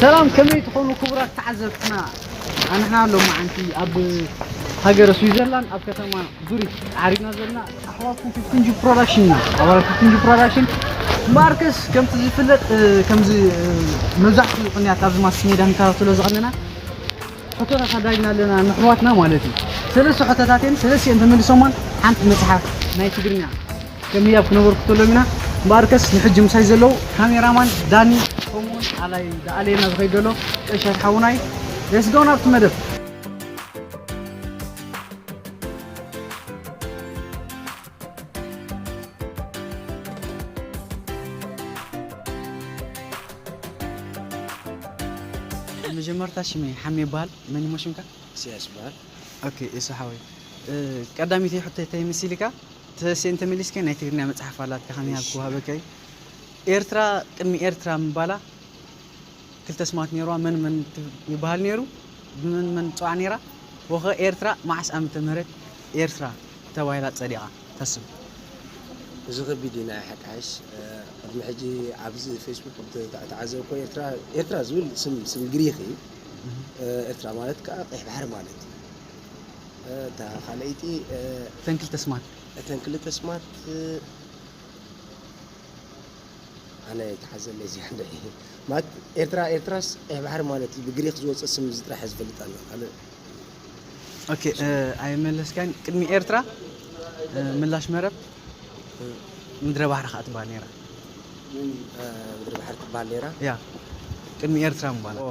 ሰላም፣ ከመይ ትኾኑ ክቡራት ተዓዘብትና? ኣንሕና ሎማዓንቲ ኣብ ሃገረ ስዊዘርላንድ ኣብ ከተማ ዙሪክ ዓሪድና ዘለና ኣሕዋትኩም ፊፍቲን ጂ ፕሮዳክሽን ኢና። ኣባላት ፊፍቲን ጂ ፕሮዳክሽን እምበኣርከስ ከምቲ ዝፍለጥ፣ እ፣ ከምዚ፣ እ፣ መብዛሕትኡ ቅንያት ኣብዚ ማስ ሜዳ ንከታተሎ ዝቐነና ሕቶታት ኣዳሊና ኣለና ንኣሕዋትና ማለት እዩ። ሰለስተ ሕቶታት እየን፣ ሰለስቲአን ተመሊሶማን ሓንቲ መጽሓፍ ናይ ትግርኛ ከም ህያብ ክነበርኩ ከሎም ኢና። እምበኣርከስ ንሕጂ ምሳይ ዘለዉ ካሜራማን ዳኒ፣ ከምኡውን ኣላይ ዝኣለየና ዝኸይድ ዘሎ ቀሻት ሓውና እዩ። ሌትስ ጎ ናብቲ መደብ። መጀመርታ ሽመይ ሓሜ ይበሃል። መን እሞ ሽምካ? ኢሳያስ ይበሃል። ኦኬ፣ ኢሱ ሓወይ። እ፣ ቀዳሚተይ ሕቶ እንታይ መሲልካ? ተሰስኤ እንተመሊስካ ናይ ትግርኛ መጽሓፍ ኣላትካ ከመይ እሺ። ክወሃበካ እዩ? ኤርትራ ቅድሚ ኤርትራ ምባላ ክልተ ስማት ነይርዋ። መን መን ት-፣ ይበሃል ነይሩ? ብመን መን ትጽዋዕ ነይራ? ወኸ ኤርትራ መዓስ ዓመተ ምህረት ኤርትራ ተባሂላ ጸዲቓ? ተስም። እዚ ከቢድ እዩ፣ ንዓይ ሓቂ ሓይሽ። እ፣ ቅድሚ ሕጂ ኣብዚ ፌስቡክ እንተ-፣ ተዓዘብኮ ኤርትራ፣ ኤርትራ ዝብል ስም፣ ስም ግሪኽ እዩ። እህ። እ፣ ኤርትራ ማለት ከኣ ቀይሕ ባሕሪ ማለት እዩ። እ፣ እታ ካልኣይቲ፣ እ፣ እተን ክልተ ስማት? እተን ክልተ ስማት፣ እ፣ ኣነ ይተሓዘለይ እዚኣ እንድዒ። ማለት ኤርትራ፣ ኤርትራስ ቀይሕ ባሕሪ ማለት እዩ። ብግሪኽ ዝወጸ ስም እዚ ጥራሕ እየ ዝፈልጥ ኣለኹ። ካልእ ኦኬ፣ እ፣ ኣይመለስካን። ቅድሚ ኤርትራ፣ እ፣ ምላሽ መረብ፣ እ፣ ምድረ ባሕሪ ከኣ ትበሃል ነይራ። ምን፣ እ፣ ምድረ ባሕሪ ትበሃል ነይራ? ያ፣ ቅድሚ ኤርትራ ምባላ። ኦ፣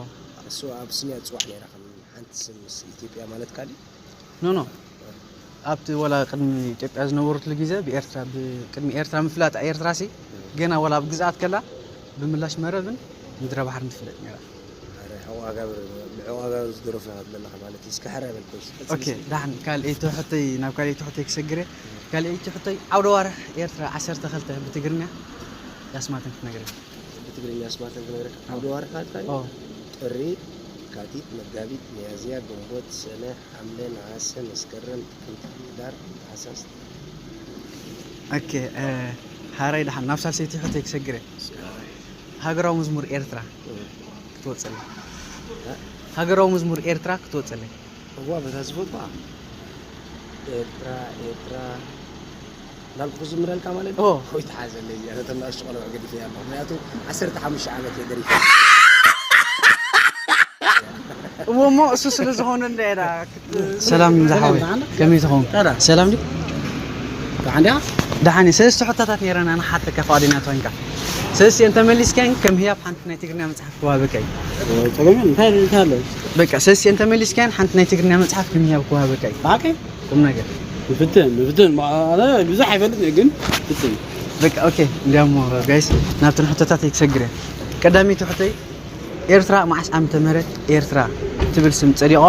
እሱ ኣቢሲንያ ትጽዋዕ ነይራ፣ ከም ሓንቲ ስም ምስ ኢትዮጵያ ማለት ካልእ? ኖ፣ ኖ። ኣብቲ ወላ ቅድሚ ኢትዮጵያ ዝነበሩትሉ ግዜ ብኤርትራ፣ ብ-፣ ቅድሚ ኤርትራ ምፍላጥ ኤርትራሲ ገና ወላ ኣብ ግዝኣት ከላ ብምላሽ መረብን ምድረ ባሕርን ትፍለጥ ነይራ። ኣረ፣ ሕቖ ኣጋብር፣ ብሕቖ ኣጋብር ዝደረፉ ኢኻ ትብለና ማለት እዩ። እስከ ሕራይ በል፣ ፕሊስ። ቀጽል ኦኬ፣ እስኪ። ደሓን፣ ካልኣይቲ ሕቶይ፣ ናብ ካልኣይቲ ሕቶይ ክሰግር እየ። ካልኣይቲ ሕቶይ፣ ዓውደ ዋርሕ ኤርትራ ዓሰርተ ክልተ ብትግርኛ ኣስማተን ክትነግረኒ። ብትግርኛ ኣስማተን ክነግረካ። ዓውደ ዋርሕ ማለት ኦ። ጥሪ፣ የካቲት፣ መጋቢት፣ ሚያዝያ፣ ግንቦት፣ ሰነ፣ ሓምለ፣ ነሓሰ፣ መስከረም፣ ጥቅምቲ፣ ሕዳር፣ ታሕሳስ። ኦኬ፣ እ፣ ሓራይ ደሓን፣ ናብ ሳልሰይቲ ሕቶይ ክሰግር እየ። ሃገራዊ መዝሙር ኤርትራ እ። ክትወጸለይ። እ? ሃገራዊ መዝሙር ኤርትራ ክትወጸለይ። እዋ፣ በታ ዝፈትዋ። ኤርትራ፣ ኤርትራ። እንዳልኩ ክዝምረልካ ማለት ኦ። ወይ ተሓዘለይ፣ እዚኣ ነቶም ንኣሽቱ ቆልዑ ገዲፈያ ኣለኹ። ምክንያቱ ዓሰርተ ሓሙሽተ ዓመት እየ ደሪፈ። እዎ እሞ፣ እሱ ስለ ዝኾነ እንዳ ኢዳ ክት-፣ ሰላም ዝሓወይ፣ ሰላም፣ ከመይ ትኸውን? ሰላም። ሰላም ድዩ? ደሓን ድያ? ደሓን እየ። ሰለስተ ሕቶታት ነይረና ንሓተካ፣ ፍቓደኛ ተኾይንካ። ሰለስቲአን እንተመሊስካየን ከም ህያብ ሓንቲ ናይ ትግርኛ መጽሓፍ ክወሃበካ እዩ። ጸገም የለን። እንታይ፣ እንታይ ኣሎ? በቃ፣ ሰለስቲአን እንተመሊስካየን ሓንቲ ናይ ትግርኛ መጽሓፍ ከም ህያብ ክወሃበካ እዩ። ብሓቂ? ቁም ነገር። ንፍትን፣ ንፍትን። ኣነ ብዙሕ ኣይፈልጥን እየ፣ ግን ፍትን። በቃ፣ ኦኬ። እንዲያሞ ጋይስ፣ ናብተን ሕቶታት ኣይክሰግር እየ። ቀዳመይቲ ሕቶይ፣ ኤርትራ መዓስ ዓመተ ምህረት ኤርትራ ትብል ስም ጸዲቕዋ?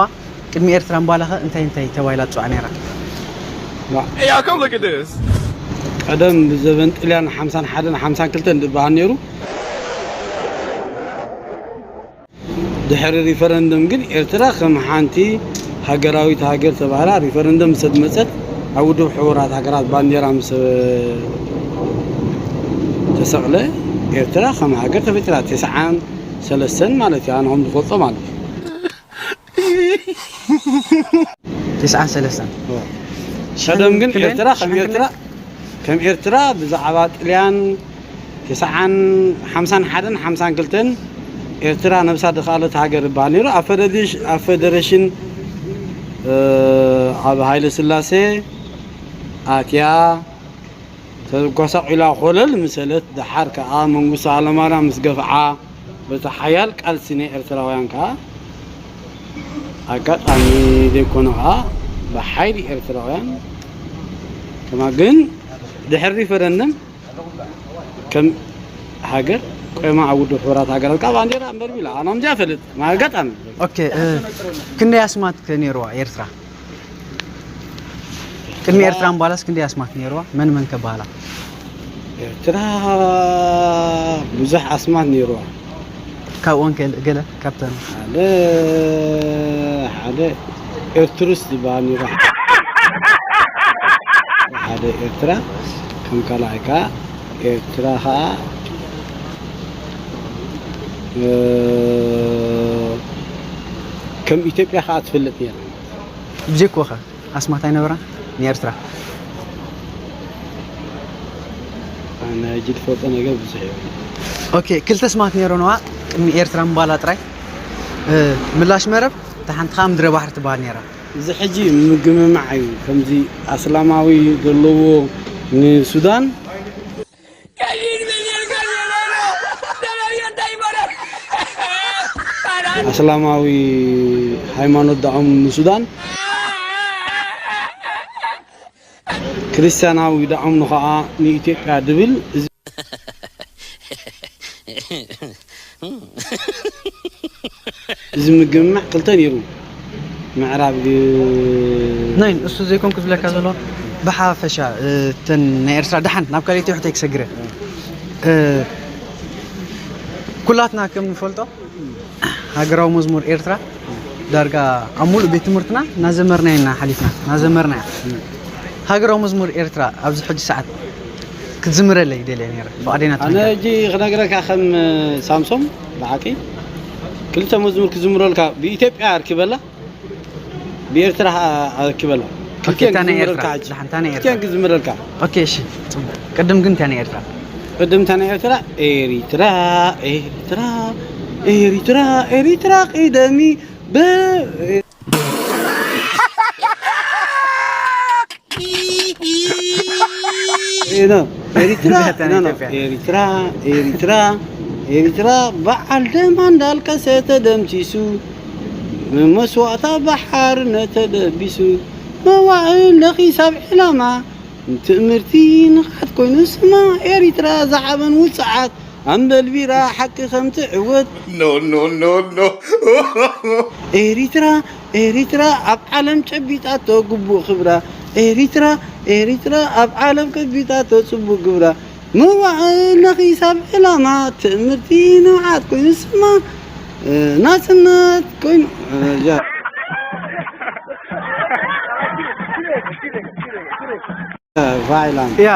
ቅድሚ ኤርትራ እምባላኸ እንታይ እንታይ ተባሂላ ትጽዋዕ ነይራ? ዋ። Hey, y'all, come look at this. ቀደም ብዘበን ጥልያን ሓምሳን ሓደን ሓምሳን ክልተን ዝበሃል ነይሩ። ድሕሪ ሪፈረንደም ግን ኤርትራ ከም ሓንቲ ሃገራዊት ሃገር ተባሂላ፣ ሪፈረንደም ምስ መጸት ኣብ ውድብ ሕቡራት ሃገራት ባንዴራ ምስ ተሰቕለ፣ ኤርትራ ከም ሃገር ተፈጢራ። ተስዓን ሰለስተን ማለት እዩ፣ ኣነ ከም ዝፈልጦ ማለት እዩ። ተስዓን ሰለስተን። እዎ። ቀደም ግን ሽሕን ክንደይ? ኤርትራ ከም ሽሕን ኤርትራ፣ ክንደይ? ከም ኤርትራ ብዛዕባ ጥልያን ተስዓን፣ ሓምሳን ሓደን ሓምሳን ክልተን ኤርትራ ነብሳ ድኻለት ሃገር ይበሃል ነይሩ። ኣብ ፈደሪሽ-፣ ኣብ ፈደሬሽን፣ እ፣ ኣብ ሃይለ ስላሴ ኣትያ ተጓሳቒላ ኮለል ምሰለት፣ ደሓር ከኣ መንግስቱ ሃይለማርያም ምስ ገፍዓ፣ በቲ ሓያል ቃልሲ ናይ ኤርትራውያን ከኣ፣ ኣጋጣሚ ዘይኮነ ከኣ ብሓይሊ ኤርትራውያን ከማ ግን ድሕሪ ሪፈረንደም ከም ሃገር ቆይማ ኣብ ውድብ ሕቡራት ሃገራት ከኣ ባንዴራ እምበር ቢላ፣ ኣነ ከምዚኣ እፈልጥ፣ ኣጋጣሚ። ኦኬ፣ እ፣ ክንደይ ኣስማት ከ ነይርዋ ኤርትራ? ቅድሚ ኤርትራ እምባላስ ክንደይ ኣስማት ነይርዋ? መን መን ከበሃላ? ኤርትራ ብዙሕ ኣስማት ነይርዋ። ካብኦን ከ ገለ ካብተን? ሓደ፣ ሓደ ኤርትሩስ ዝበሃል ነይሩ። ሓደ ኤርትራ፣ ከም ካልኣይ ከኣ ኤርትራ ከኣ፣ እ፣ ከም ኢትዮጵያ ከዓ ትፍለጥ ነይራ። ብጀኮኸ ኣስማት ኣይነበራን ንኤርትራ። ኣነ ሕጂ ዝፈልጦ ነገር ብዙሕ የብለይን። ኦኬ፣ ክልተ ኣስማት ነይሮንዋ ቅድሚ ኤርትራ ምባላ ጥራይ። ምላሽ መረብ፣ እታ ሓንቲ ከዓ ምድረ ባሕሪ ትበሃል ነይራ። እዚ ሕጂ ምግምማዕ እዩ። ከምዚ ኣስላማዊ ዘለዎ ንሱዳን፣ ኣስላማዊ ሃይማኖት ዳኦም ንሱዳን፣ ክርስቲያናዊ ዳኦም ንኸዓ ንኢትዮጵያ ድብል። እዚ እዚ ምግምማዕ ክልተ ነይሩ። ምዕራብ ግ- ናይ እሱ ዘይኮንኩ ዝብለካ ዘሎ ብሓፈሻ፣ እተን ናይ ኤርትራ፣ ደሓን ናብ ካልኦት ሕቶይ ክሰግረ። ኩላትና ከም ንፈልጦ ሃገራዊ መዝሙር ኤርትራ ዳርጋ ኣብ ሙሉእ ቤት ትምህርትና እናዘመርና ኢና ሓሊፍና፣ እናዘመርና። ሃገራዊ መዝሙር ኤርትራ ኣብዚ ሕጂ ሰዓት ክትዝምረለይ ደልየ ነይረ፣ ፍቓደይ ናትካ። ኣነ ሕጂ ክነግረካ ከም ሳምሶም ብሓቂ ክልተ መዝሙር ክዝምረልካ፣ ብኢትዮጵያ ኣርኪበላ፣ ብኤርትራ ኣርኪበላ። ኦኬ፣ እታ ናይ ኤርትራ፣ ደሓን እታ ናይ ኤርትራ። ክልቲኤን ክዝምረልካ። ኦኬ፣ እሺ፣ ጽቡቕ። ቅድም ግን እንታይ ናይ ኤርትራ? ቅድምታ ናይ ኤርትራ፣ ኤሪትራ ኤሪትራ ኤሪትራ ኤሪትራ ቅደሚ ብ- ኤሪትራ ኤሪትራ ኤሪትራ በዓል ደማ እንዳልቀሰ ተደምሲሱ፣ መመስዋእታ ብሓርነት ተደቢሱ፣ መዋእል ለኺሳብ ዕላማ ትእምርቲ ንቕሓት ኮይኑ ስማ። ኤሪትራ ዝሓበን ውፅዓት ኣንበልቢራ ሓቂ ከም ትዕወት። No, no, no, no. ኤሪትራ ኤሪትራ ኣብ ዓለም ጨቢጣቶ ግቡእ ክብራ። ኤሪትራ ኤሪትራ ኣብ ዓለም ጨቢጣቶ ጽቡቅ ግብራ። መዋእል ነኺሳብ ዕላማ ትእምርቲ ንብዓት ኮይኑ ስማ ናጽነት ኮይኑ ፋይላን ያ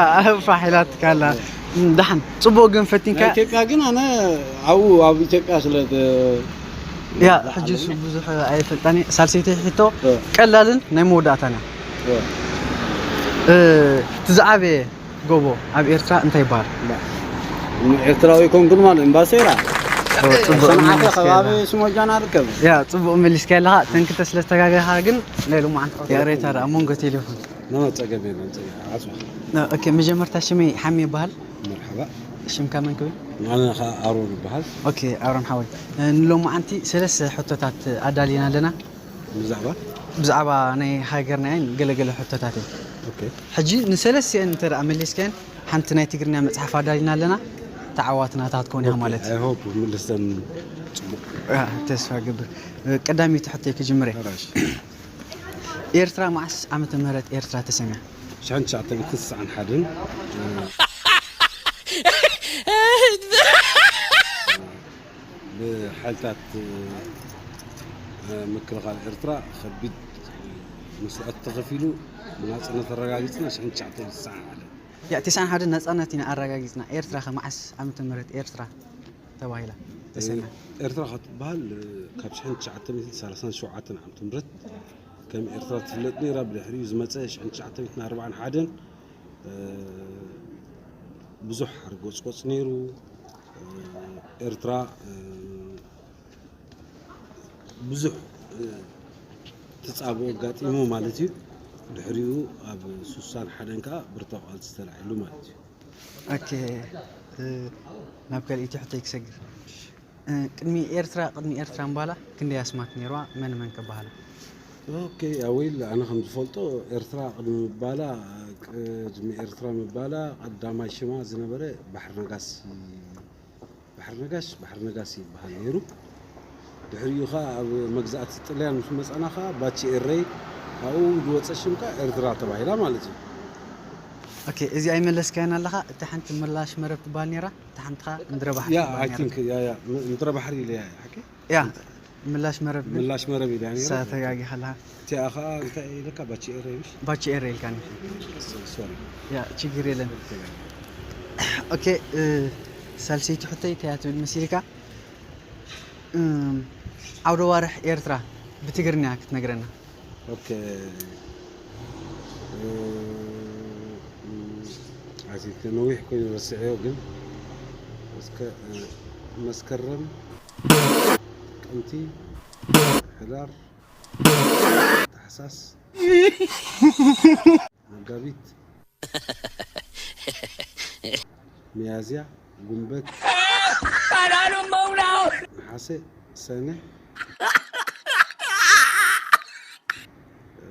ፋሒላት ካላ። ደሓን ጽቡቕ ግን ፈቲንካ። ኢትዮጵያ ግን ኣነ ኣብኡ ኣብ ኢትዮጵያ ስለ ያ ሕጂ እሱ ብዙሕ ኣይፈልጣን እየ። ሳልሰይቲ ሕቶ ቀላልን ናይ መወዳእታን እያ። እቲ ዝዓበየ ጎቦ ኣብ ኤርትራ እንታይ ይበሃል? ኤርትራዊ ኮንኩን ማለት እምባሴራ ጽቡቕ ሰንዓፈ መሊስካ ከባቢ ኣለኻ። ስሞጃና ርከብ ያ ጽቡቕ መሊስካ ኣለኻ። ተንክተ ስለ ዝተጋገኻ ግን ናይ ሎማዓንቲ ያሬታ ደኣ መንጎ ቴሌፎን ኖ ጸገም የለን ጸገም ዓጽዋ ኦኬ፣ መጀመርታ ሽመይ ሓሚ ይበሃል። መርሓባ ሽምካ መን ክብል? ኣነ ኸዓ ኣሮን ይበሃል ኦኬ፣ ኣሮን ሓወይ፣ ንሎማዓንቲ ሰለስተ ሕቶታት ኣዳሊና ኣለና። ብዛዕባ ብዛዕባ ናይ ሃገርና እየን ገለገለ ሕቶታት እየን። ኦኬ ሕጂ ንሰለስቲአን እንተ ደኣ መሊስካየን ሓንቲ ናይ ትግርኛ መጽሓፍ ኣዳሊና ኣለና። ተዓዋትና ታትኮን ኢኻ ማለት እዩ። I hope ምልሰን ጽቡቅ አ፣ ተስፋ ገብር። ቀዳመይቲ ሕቶይ ክጅምር እየ። ራሽ ኤርትራ መዓስ ዓመተ ምህረት ኤርትራ ተሰምያ? ሽሕን ትሽዓተ ሚእትን ስሳን ሓደን ብሓይልታት ምክልኻል ኤርትራ ከቢድ መስዋእቲ ተኸፊሉ ናጽነት ኣረጋጊጽና ሽሕን ትሽዓተ ሚእትን ስሳን ሓደን ያ፣ ተስዓን ሓደን ነጻነት ኢና ኣረጋጊጽና። ኤርትራ ከ መዓስ ዓመተ ምህረት ኤርትራ ተባሂላ ተሰምያ? ኤርትራ ካብ ትበሃል ካብ ሽሕን ትሽዓተ ሚእትን ሰላሳን ሸውዓተን ዓመተ ምህረት ከም ኤርትራ ትፍለጥ ነይራ። ብድሕሪኡ ዝመጸ ሽሕን ትሽዓተ ሚእትን ኣርባዓን ሓደን ብዙሕ ሓርጎጽጎጽ ነይሩ። ኤርትራ ብዙሕ ትጻብኦ ኣጋጢሙ ማለት እዩ። ድሕሪኡ ኣብ ስሳን ሓደን ከዓ ብርታዊ ቃልሲ ተላዒሉ ማለት እዩ። ኦኬ፣ እ፣ ናብ ካልኣይቲ ሕቶይ ክሰግር። እ፣ ቅድሚ ኤርትራ፣ ቅድሚ ኤርትራ ምባላ ክንደይ ኣስማት ነይርዋ? መን መን ከበሃላ? ኦኬ ኣወይል ኣነ ከም ዝፈልጦ ኤርትራ ቅድሚ ምባላ ቅድሚ ኤርትራ ምባላ ቀዳማይ ሽማ ዝነበረ ባሕሪ ነጋሲ ባሕሪ ነጋሽ ባሕሪ ነጋሲ ይበሃል ነይሩ። ድሕሪኡ ኸዓ ኣብ መግዛእቲ ጥልያን ምስ መጻና ኸዓ ባቺ ኤረይ ኣብኡ ዝወፀ ሽም ከዓ ኤርትራ ተባሂላ ማለት እዩ። ኦኬ፣ እዚ ኣይመለስካያን ኣለኻ። እታ ሓንቲ ምላሽ መረብ ትበሃል ነይራ፣ እታ ሓንቲ ኸዓ ምድረ ባሕሪ ያ ትበሃል I ነይራ። think ያ ያ ም- ምድረ ባሕሪ ኢለ ያ ሓቂ ያ ምላሽ መረብ ግን ምላሽ መረብ ኢለ ያ ነይሩ። ሳ ተጋጊኻ ኣለኻ። እቲኣ ኸዓ እንታይ ኢለካ ባቺ ኤረይ ምሽ ባቺ ኤረይ ኢልካ ነይሩ። ሶሪ ያ ችግር የለን። ኦኬ፣ እ፣ ሳልሰይቲ ሕቶይ እንታይ እያ ትብል መሲልካ? እም፣ ዓውደ ዋርሕ ኤርትራ ብትግርኛ ክትነግረና። ኦኬ። እ፣ እ፣ ኣዚዘ ነዊሕ ኮይኑ ረስዐዮ፣ ግን እስከ፣ እ፣ መስከረም፣ ጥቅምቲ፣ ሕዳር፣ ታሕሳስ፣ መጋቢት፣ ሚያዝያ፣ ጉንበት፣ ነሓሰ፣ ሰነ፣ እ፣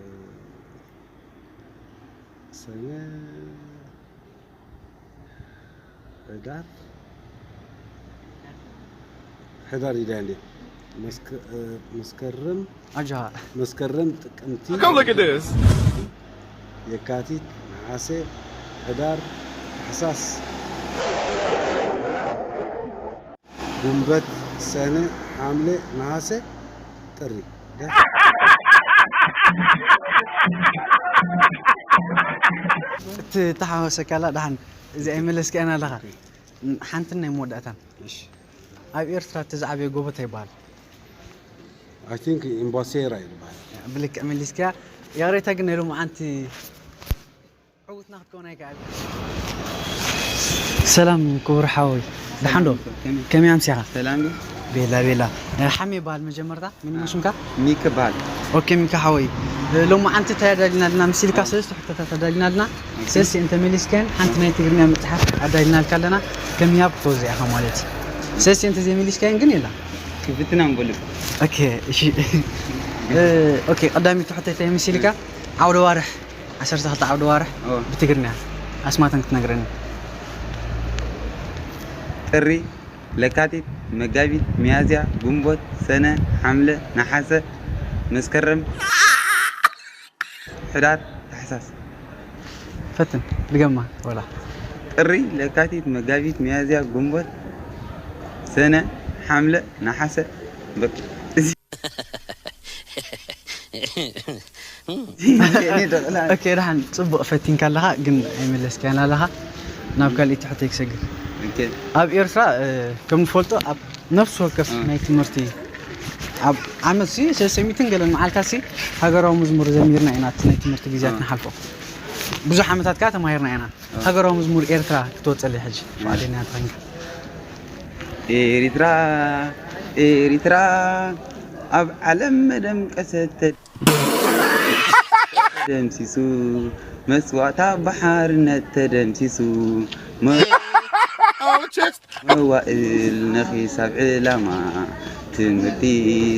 ሰነ፣ ሕዳር፣ ሕዳር ኢለ እንዴ? መስከ-፣ እ፣ መስከረም፣ ኣጆኻ። መስከረም፣ ጥቅምቲ፣ Come look at this. የካቲት፣ ነሓሰ፣ ሕዳር፣ ታሕሳስ፣ ጉንበት፣ ሰነ፣ ሓምለ፣ ነሓሰ፣ ጥሪ። እቲ ተሓወሰካላ ደሓን እዚ ኣይመለስካያን ኣለኻ። ሓንትን ናይ መወዳእታን። እሺ። ኣብ ኤርትራ እቲ ዝዓበየ ጎቦ እንታይ ይበሃል? I think ኢምባሴራ ይበሃል። ብልክዕ መሊስካ። ይቕሬታ ግን ናይ ሎማዓንቲ ዕውትና ክትከውን ኣይከኣል። ሰላም ክቡር ሓወይ፣ ደሓን ዶ? ከመይ? ከመይ ኣምሲኻ? ሰላም ዶ? ቤላ ቤላ። ሓሜ ይበሃል መጀመርታ። መን እዩ ሽምካ? ሚኪ በሃል። ኦኬ ሚካ ሓወይ፣ ሎማዓንቲ እንታይ ኣዳሊናልና መሲልካ? ሰለስተ ሕቶታት ኣዳሊናልና። ሰለስተ እንተ መሊስካየን ሓንቲ ናይ ትግርኛ መጽሓፍ ኣዳሊናልካ ኣለና። ከም ያብ ክትወዝእ ኢኻ ማለት እዩ። ሰለስተ እንተ ዘይመሊስካየን ግን የላ። ክፍትና ንበሉ። ኦኬ እሺ። እ፣ ኦኬ ቀዳሚቱ ሕቶ እንታይ መሲልካ? ዓውደ ዋርሕ ዓሰርተ ክልተ ዓውደ ዋርሕ ኦ። ብትግርኛ ኣስማተን ክትነግረኒ። ጥሪ፣ ለካቲት፣ መጋቢት፣ ሚያዝያ፣ ግንቦት፣ ሰነ፣ ሓምለ፣ ነሓሰ፣ መስከረም፣ ሕዳር፣ ታሕሳስ። ፈትን ድገማ ወላ። ጥሪ፣ ለካቲት፣ መጋቢት፣ ሚያዝያ፣ ግንቦት፣ ሰነ፣ ሓምለ፣ ነሓሰ። በቃ እዚ ኦኬ ደሓን ጽቡቕ ፈቲንካ ኣለኻ ግን ኣይመለስካያን ኣለኻ። ናብ ካልእ ትሕተይ ክሰግር። ኦኬ። ኣብ ኤርትራ እ፣ ከም ንፈልጦ ኣብ ነፍሲ ወከፍ እ። ናይ ትምህርቲ ኣብ ዓመት ሲ ሰለስተ ሚእትን ገለን መዓልታት ሲ ሃገራዊ መዝሙር ዘሚርና ኢና እቲ ናይ ትምህርቲ ግዜያት እ። ንሓልፎ። ብዙሕ ዓመታት ከኣ ተማሂርና ኢና። ሃገራዊ መዝሙር ኤርትራ ክትወጸለይ ሕጂ ፍቓደኛ ተኾይንካ። ኤሪትራ ኤሪትራ ኣብ ዓለም መደምቀሰት ተደምሲሱ መስዋእታ ብሓርነት ተደምሲሱ መ- መዋእል ነኺሳብ ዕላማ ትምህርቲ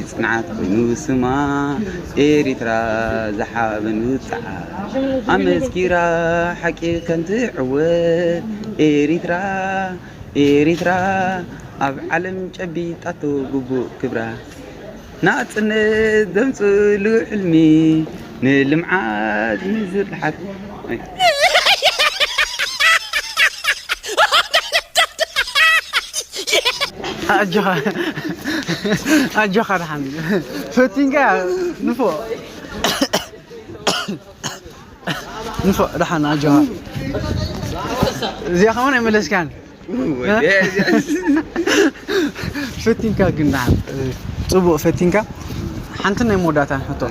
ጽንዓት ኮይኑ ስማ ኤሪትራ ዝሓበን ውጽዓ ኣመስኪራ ሓቂ ከምትዕወት ኤሪትራ ኤሪትራ ኣብ ዓለም ጨቢጣቶ ግቡእ ክብራ ናጽነት ዘምጽእሉ ሕልሚ ንልምዓት ንዝርሓት ኣጆኻ ኣጆኻ ደሓን ፈቲንካ ንፎ ንፎ ደሓን ኣጆኻ እዚኣ ኸማን ኣይመለስካን ፈቲንካ ግን ደሓን ጽቡቕ ፈቲንካ ሓንቲ ናይ መወዳእታ ሕቶ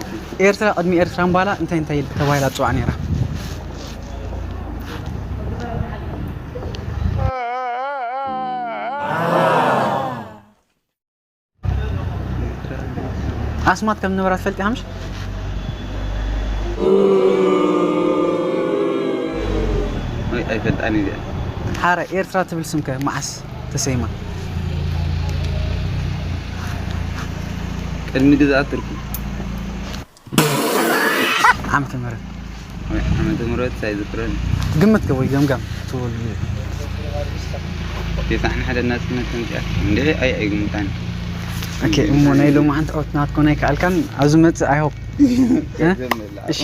ኤርትራ ቅድሚ ኤርትራ እምባላ እንታይ እንታይ ተባሂላ ትፅዋዕ ነይራ ኣስማት ከም ነበራ ትፈልጥ ኢኻ ምሽ? ኣይፈልጣን እየ ሓረ ኤርትራ ትብል ስምከ መዓስ ተሰይማ? ቅድሚ ግዝኣት ቱርኪ ዓመተ ምህረት ዓመተ ምህረት ኣይዝክረን ግምት ከ ወይ ገምጋም ትብል የሳዕን ሓደ ናጽነት ተምፅያ እንደ ኣይ ኣይግምታን ኦኬ እሞ ናይ ሎማዓንቲ ዖት ናትኮ ናይ ከኣልካን ኣብ ዝመፅእ ኣይሆፕ እሺ